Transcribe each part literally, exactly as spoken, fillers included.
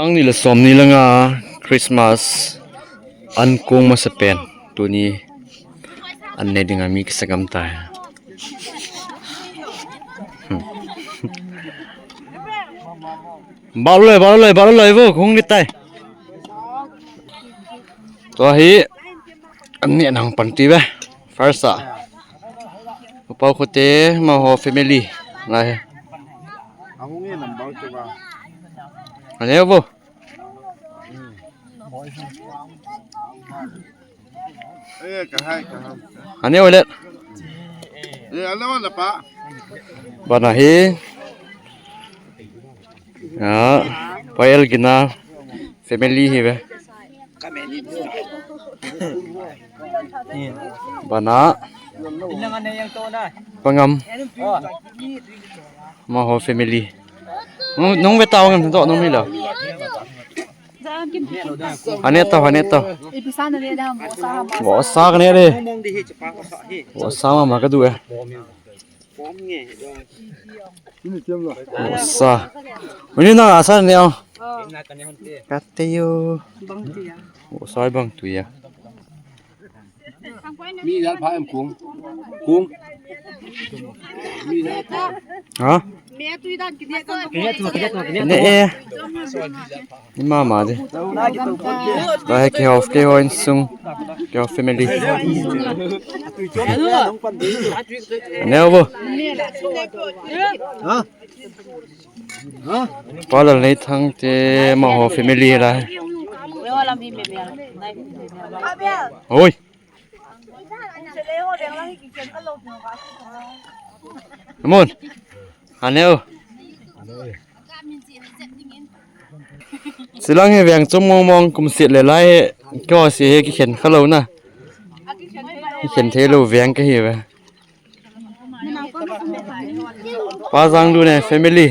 Ni le som ni langa Christmas an kong masa pen tuni an ne dinga mi kisagam ta. Hmm. Balu le, balu le, balu le, vo, kong ni tai. Tua hi an ne nang pan ti ve. First a. Upau khote, amaho family. Lai. Ahung e number tu ba. Ane vo. Eh, ka hai, ka hai. Ane vo le. Eh, alo na pa. Bana hi. Ya, pa el gina family hi ve. Bana. Pangam. Amaho family. Nung, nung ve tao ngam to nung mi lo. Ane to, ane to. Vo sa ka ne re. Vo sa mama ka du e. Vo sa. Uni na asa ne o. Kate yo. Vo sa bang tu ya. Mi jat pha em kung. Kung. Mi jat pha. Ha? Ne e. Ni mama de. Ba he ke hof ke ho insung. Ke hof family. Ne vo. Ha? Palal nei thang te amaho family la. Oi. Amun. Aneo. Silang hi veng chom mong mong kum sit le lai he. Ko si he kikhen khalou na. Kikhen thei lou veng ka hi ve. Pa Janglu ne family.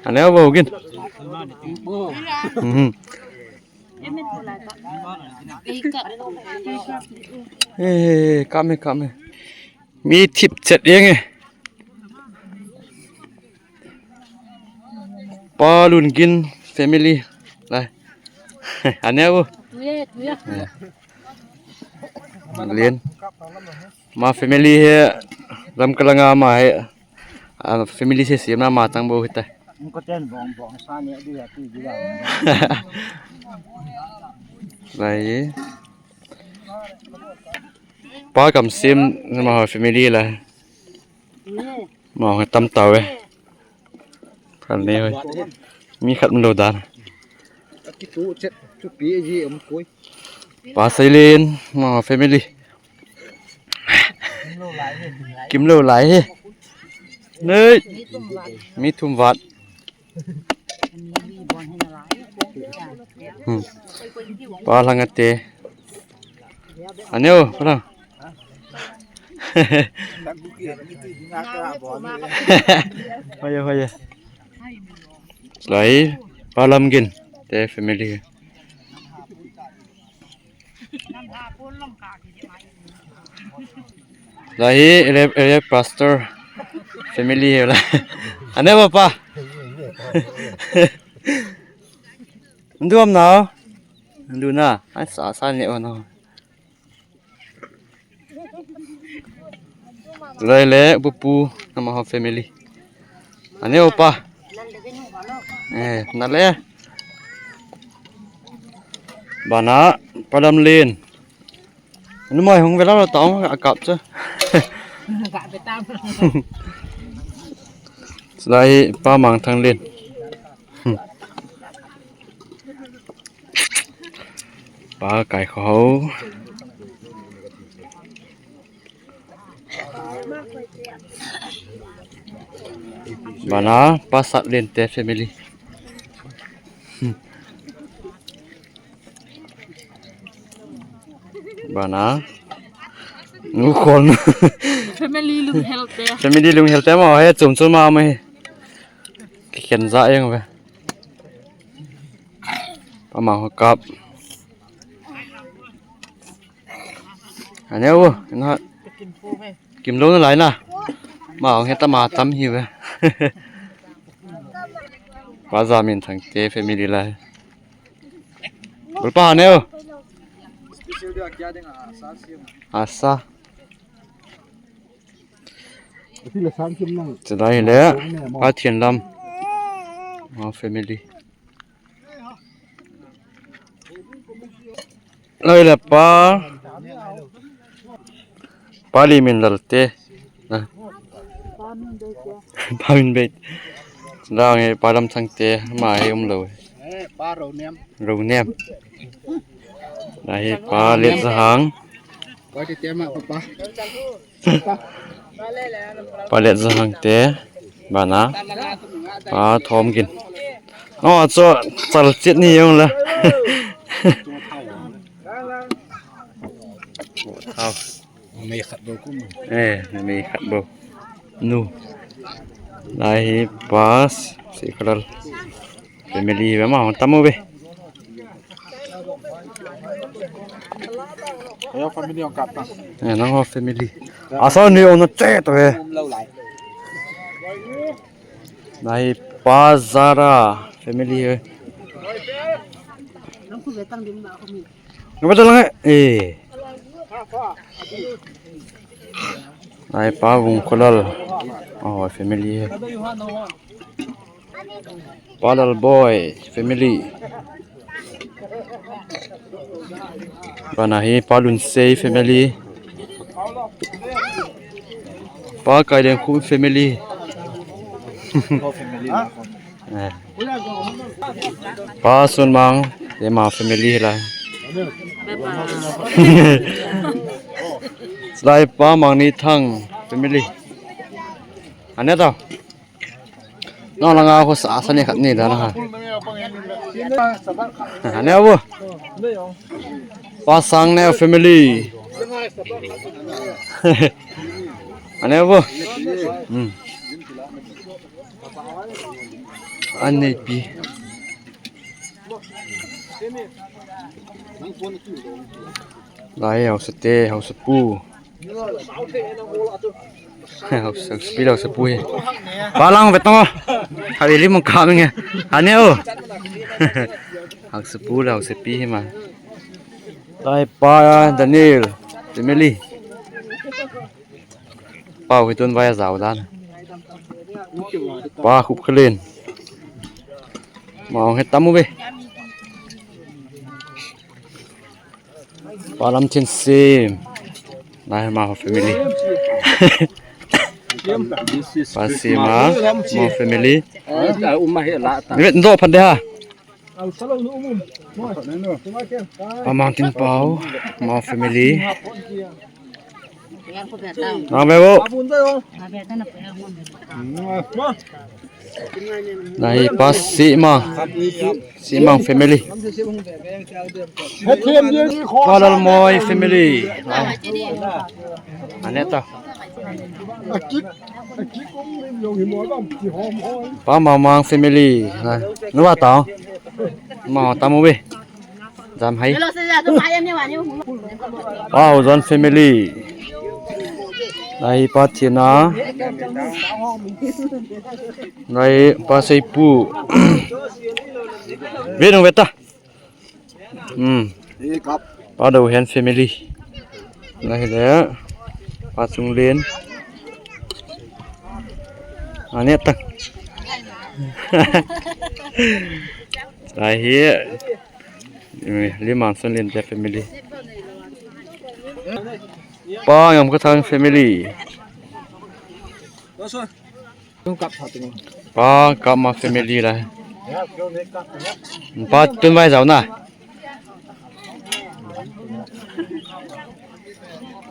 Ane vo gin. Mhm. Eh, kame, kame. Mi thip chet yeng e. Pa Lun Gin family. Lai. Ane vo. Tuya, tuya. Lien. Ama family hi Lamka langa ama hi, ah, family se siam na ama tang bou hita. Ko ten bong bong sa ne du ya tu du ya. Lai. Pa kam sim na amaho family la. Amaho tam tau e. Kal nei hoi. Mi khat um lou dan. Kitu chet chu pi ji um koi. Pa Sailen, amaho family. Kim lou lai he. Nei. Mi thum vat. Hmm. Pa Lhangate. Aneo, pa Lhang. Hoye, hoye. Lai, Pa Lamgin te family. Lai hi area, area pastor family hi la. Ane bapa. Ndu am nao. Ndu na. Ai sa sa ne o nao. Lai le bupu amaho family. Ane opa. Eh, na le. Bana Pa Lamlen. Numei hung vela tong a kap cha. Lai Pa Mangthanglen. Pa Kaikhau. Bana Pa Satlen te family. Bana. Nu khon. Family lunghel te. Family lunghel te mo he chum chum ma mo he. Kikhen ja jeng ve. Pa Mang ho kap. Ane o, na. Kim lou na lai na. Ma hong he ta ma tam hi ve. Pa Zaminthang te family lai. Bul pa neo. Asa. Chulai le. Pa Thianlam. Ma family. Lai le pa. Pa Liminlal te. Pa Minbei. Lang e pa Lamthang te. Ma he um lo. Pa Ronem. Ronem. Lai pa Letzahang. Pa te te ma pa. Pa Letzahang te, bana, pa Thomgin. No, cho, chal chet ni jong la. Thao. Mei khat bou kum. Eh, mei khat bou. Nu. Lai hi pa Sikhalal. Family hi ma hong tam uve. Ayo family hong kap ta. Eh, nangho family. Asa ni ona che to he. Lai pa Zara family he. Ngapa jalang eh. Eh. Lai pa Vungkholal. Oh, family he. Pa Lalboi family. Bana hi pa Lunsei family. Pa Kailengkhum family. Eh. Pa Sunmang, te ma family la. Lai pa Mangnithang family. Ane to. No langa ho sa sa ni khat ni dan ha. Ane abu. Pa Sangneo family. Ane abu. Hmm. Ane pi. Lai haosa te, haosa pu. Haosa, haosa pi, haosa pu hi. Pa lang ve tong. Khatvei lim ka ming e. Ane o. Haosa pu le haosa pi hi ma. Lai pa Daniel, family. Pa u hi tun vai a jao dan. Pa Khupkhalin. Ma hong he tam uve. Pa Lamthiansim. Lai ma ho family. Pa Sima, ma ho family. Ni vet ndo phat de ha. Pa Mangtinpao, ma family. Nang be bo. Lai pa Simang. Simang family. Pa Lalmoi family. Ane ta. Pa Mamang family. Nu ba ta. Ma ta mu be. Jam hai. Pa Haojon family. Lai pa Thina. Lai pa Seipu. Ve nung ve ta. Hmm. Pa Dohen family. Lai le. Pa Chunglen. Ane ta. Lai hi. Limanson Linte family. Pa Ngamkhathang family. Pa Kapma family la. Pa tun vai jao na.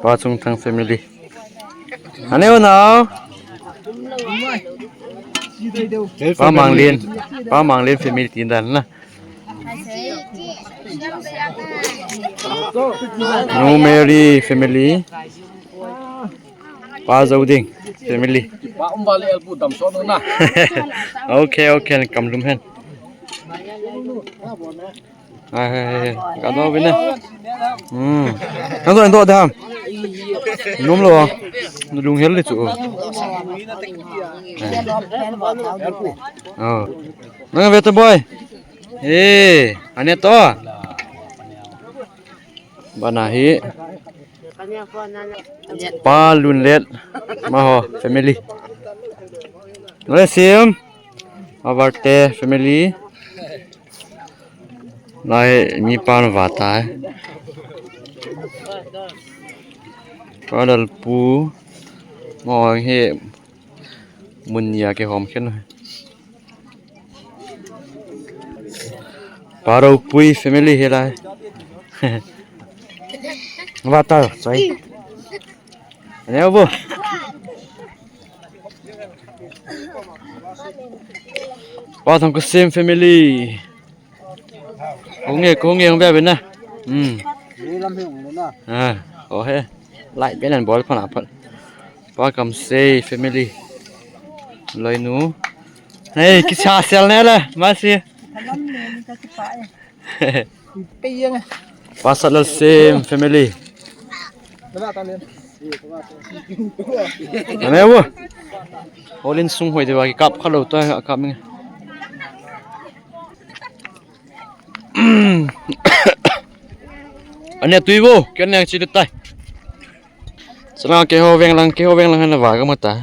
Pa Chungthang family. Ane o nao. Pa Manglin. Pa Manglin family tin dan na. Nu Mary family. Pa Zoding family. Pa um vale el bu dam so na. Okay, okay, kam lum hen. Hai, hai, hai, hai. Ka do bine. Hmm. Ka do, do da. Nom lo. Nu lung hel le chu. Oh. Nang ve to boy. Eh, ane to. Bana hi. Pa Lunlet. Maho family. Nang sim. Avarte family. Lai mi pan vata. Pa Lalpu. Maho hi. Mun nia kihom khen. Pa Ropui family hi lai. Vata, choi. Ane vo. Pa Thangkosem family. Ko nge, ko nge, hung ve ve na. Hmm. Ni lam hi hung le na. Ah, oh he. Lai pen an bol phan a phan. Pa Kamsei family. Loinu. Hey, kisa sel ne le, masi. Thalam le ni ka kipa e. Pe yang. Pa Satlalsem family. Tama ta le. Ane vo. Hol in sung hoi de va kap kha lo ta kap nge. Ane tui vo, ken nang chi de tai. Sana keiho veng lang, keiho veng lang hana va ka mata.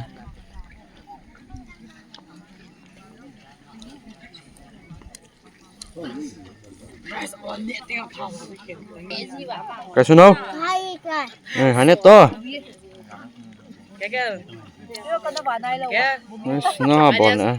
Kai sunau? Hai kai. Eh, hane to. Kai kai. Kai. Eh, suna bon, eh.